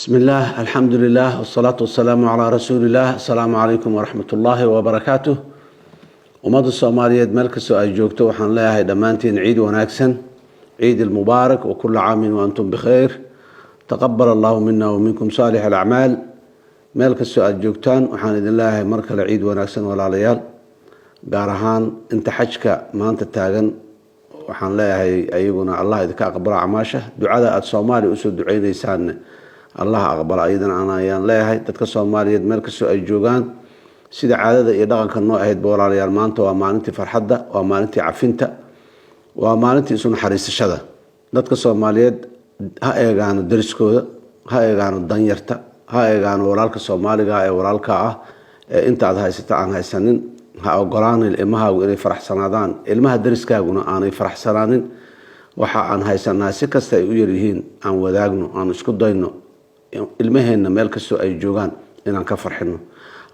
بسم الله، الحمد لله، والصلاة والسلام على رسول الله. السلام عليكم ورحمة الله وبركاته. Ummadda Soomaaliyeed meel kastoo ay joogto, waxaan leeyahay dhammaantiin ciid wanaagsan، ciid المبارك، وكل عام وأنتم بخير، تقبل الله منا ومنكم صالح الأعمال. Meel kastoo aada joogtaan, waxaan idin leeyahay mar kale ciid wanaagsan, walaalayaal. Gaar ahaan inta xajka maanta taagan, waxaan leeyahay ayaguna Allah idinka aqbalo acmaasha. Ducada aada Soomaaliya usoo duceyneysaan, Allah aqbala ayadana ayaan leeyahay. Dadka Soomaaliyeed meel kastoo ay joogaan, sida caadada iyo dhaqanka noo ahaydba, walaalayaal, maanta waa maalintii farxadda, waa maalintii cafinta, waa maalintii isu naxariisashada. Dadka Soomaaliyeed ha eegaano dariskooda, ha eegaano danyarta, ha eegaano walaalka Soomaaliga ee walaalka ah ee inta aad haysata aan haysanin. Ha ogolaanin ilmahaagu inay faraxsanaadaan, ilmaha dariskaaguna aanay faraxsanaanin. Waxa aan haysanaa, si kasta ay u yaryihiin, aan wadaagno, aan isku dayno ilmaheenna meel kastoo ay joogaan inaan ka farxino.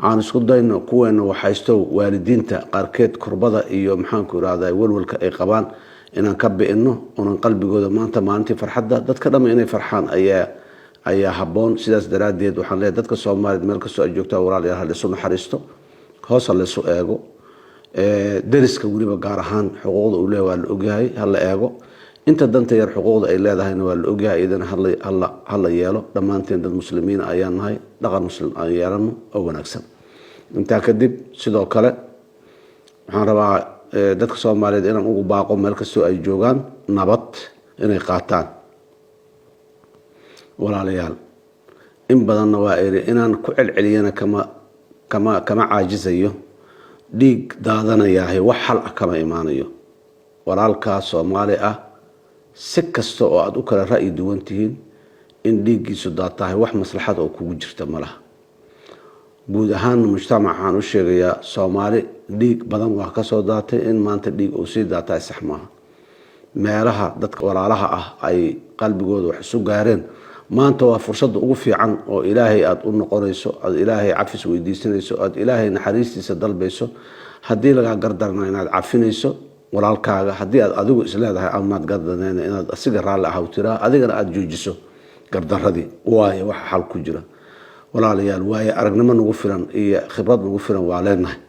Aan isku dayno kuweena waxaysto, waalidiinta qaarkeed kurbada iyo, maxaanku irahda, walwalka ay qabaan inaan ka bi'ino unan qalbigooda. Maanta maalintii farxadda, dadka dhama inay farxaan ayaa habboon. Sidaas daraaddeed waxaan leeyahay dadka Soomaaliyeed meel kastoo ay joogtaan, walaalayaal, ha laisu naxariisto, hoos ha laysu eego. Deriska weliba gaar ahaan xuquuqda uu leeyahay waa la ogyahay, ha la eego. Inta danta yar xuquuqda ay leedahayna waa la ogyahay, iyadana hala yeelo. Dhammaanteen dad Muslimiin ayaan nahay, dhaqan Muslim aan yeelano oo wanaagsan. Intaa kadib, sidoo kale waxaan rabaa dadka Soomaaliyeed inaan ugu baaqo meel kastoo ay joogaan nabad inay qaataan. Walaalayaal, in badanna waa iri, inaan ku celceliyana kama caajisayo. Dhiig daadanayaahay wax xal ah kama imaanayo. Walaalkaa Soomaali ah, si kasta oo aada u kala ra'yi duwan tihiin, in dhiiggiisu daatahay wax maslaxad oo kugu jirta ma laha. Guud ahaan mujtamac waxaan u sheegayaa, Soomaali dhiig badan waa kasoo daatay, in maanta dhiig uu sii daatahay sax maaha. Meelaha dadka walaalaha ah ay qalbigooda wax isu gaareen, maanta waa fursadda ugu fiican oo Ilaahay aada u noqonayso, aada Ilaahay cafis weydiisanayso, aada Ilaahay naxariistiisa dalbayso. Haddii lagaa gardarna, inaad cafinayso walaalkaaga. Haddii aad adigu isleedahay amaad gardarneen, inaad asiga raalli ahaw tiraa, adigana aada joojiso gardaradii. Waayo, waxa xal ku jira, walaalayaal, waaye aragnimo nagu filan iyo khibrad nagu filan waa leenahay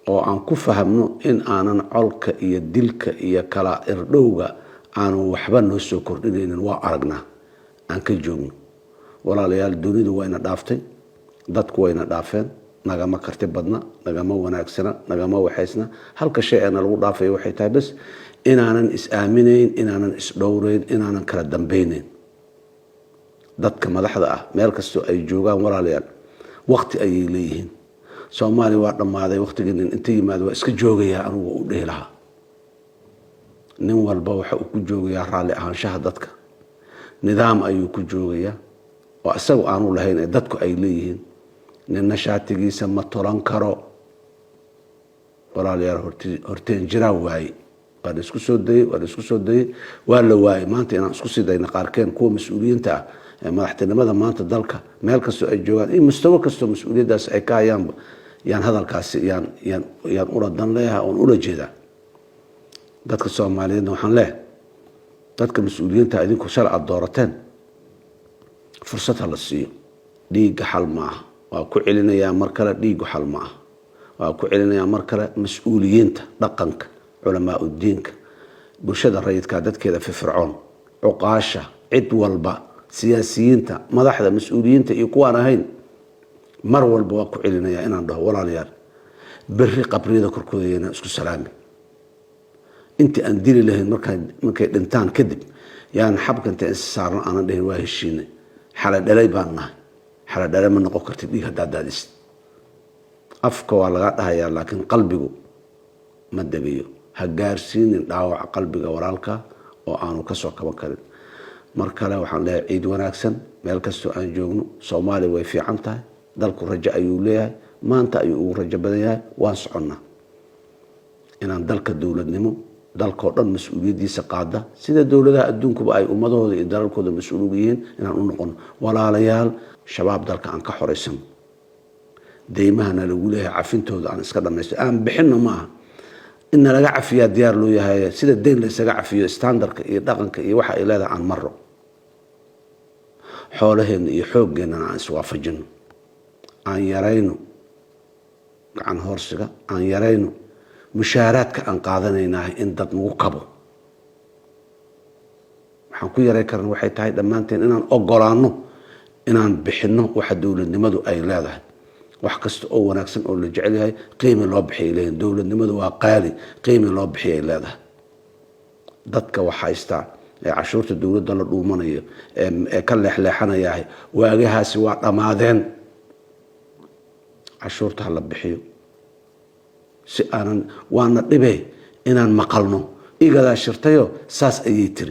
oo aan ku fahamno in aanan colka iyo dilka iyo kala irdhowga aanu waxba noo soo kordhinaynin. Waa aragnaa, aan ka joogno, walaalayaal. Dunidu wayna dhaaftay, dadku wayna dhaafeen. Nagama karti badna, nagama wanaagsana, nagama waxaysna. Halka shay ee nalagu dhaafayo waxay tahay bas inaanan is-aaminayn, inaanan is-dhowreyn, inaanan kala dambeyneyn. Dadka madaxda ah meel kastoo ay joogaan, walaalayaal, waqti ayay leeyihiin. Soomaaliya waa dhammaaday waqtigii nin inta yimaado waa iska joogayaa anugu u dhihi lahaa. Nin walba waxa uu ku joogayaa raalli ahaanshaha dadka, nidaam ayuu ku joogayaa oo isagu aanu lahayn ee dadku ay leeyihiin. Ninna shaatigiisa ma tolan karo, walaalayaal. Horteen jiraan waaye, waa la isku soo dayey, waa la isku soo dayey, waa la waayey. Maanta inaan isku sii dayna qaarkeen, kuwa mas-uuliyiinta ah ee madaxtinimada maanta dalka meel kastoo ay joogaan iyo mustawo kastoo mas-uuliyaddaas ay ka hayaanba, yaan hadalkaasi yaan ula dan leeyahay oon ula jeedaa. Dadka Soomaaliyeedna waxaan leeyahay, dadka mas-uuliyiinta idinku shalay aada doorateen fursad ha la siiyo. Dhiigga xal maaha, waa ku celinayaa mar kale, dhiiggu xal ma aha, waa ku celinayaa mar kale. Mas-uuliyiinta dhaqanka, culamaa udiinka, bulshada rayidka, dadkeeda firfircoon, cuqaasha, cid walba, siyaasiyiinta, madaxda, mas-uuliyiinta iyo kuwaan ahayn, mar walba waa ku celinayaa inaan dhaho: walaalayaal, berri qabriyada korkooda yaynaan isku salaami. Intii aan dili lahayn markay dhintaan kadib, yaan xabka inta is saarno aanan dhihin waa heshiinay, xala dhalay baan nahay. Xala dhale ma noqon kartid dhiig haddaad daadisid. Afka waa laga dhahayaa, laakiin qalbigu ma degayo. Ha gaarsiinin dhaawaca qalbiga walaalka oo aanu kasoo kaban karin. Mar kale waxaan leeyahay ciid wanaagsan meel kastoo aan joogno. Soomaaliya way fiican tahay, dalku rajo ayuu leeyahay, maanta ayuu ugu rajo badan yahay. Waan soconnaa inaan dalka dowladnimo, dalkoo dhan mas-uuliyaddiisa qaada, sida dowladaha adduunkuba ay ummadahooda iyo dalalkooda mas-uul uga yihiin, inaan u noqono. Walaalayaal, Shabaab dalka aan ka xoreysano, deymahana lagu leeyahay cafintooda aan iska dhamaysto, aan bixinno. Ma aha in nalaga cafiyaa diyaar loo yahay, sida deyn la isaga cafiyo, standardka iyo dhaqanka iyo waxa ay leedahay aan maro. Xoolaheenna iyo xooggeenana aan iswaafajino, aan yarayno gacan hoorsiga, aan yarayno mushaaraadka aan qaadanaynahay in dad nagu kabo. Waxaan ku yaray karna waxay tahay dhammaanteen inaan ogolaano inaan bixinno waxa dowladnimadu ay leedahay. Wax kasta oo wanaagsan oo la jecel yahay qiimi loo bixiyay leeyihin. Dowladnimadu waa qaali, qiimi loo bixiyay leedahay. Dadka wax haystaa ee cashuurta dowladda la dhuumanayo ee ka leexleexanayahay, waagahaasi waa dhammaadeen. Cashuurta ha la bixiyo si aanan waana dhibe inaan maqalno igadaa shirtayo saas ayay tiri.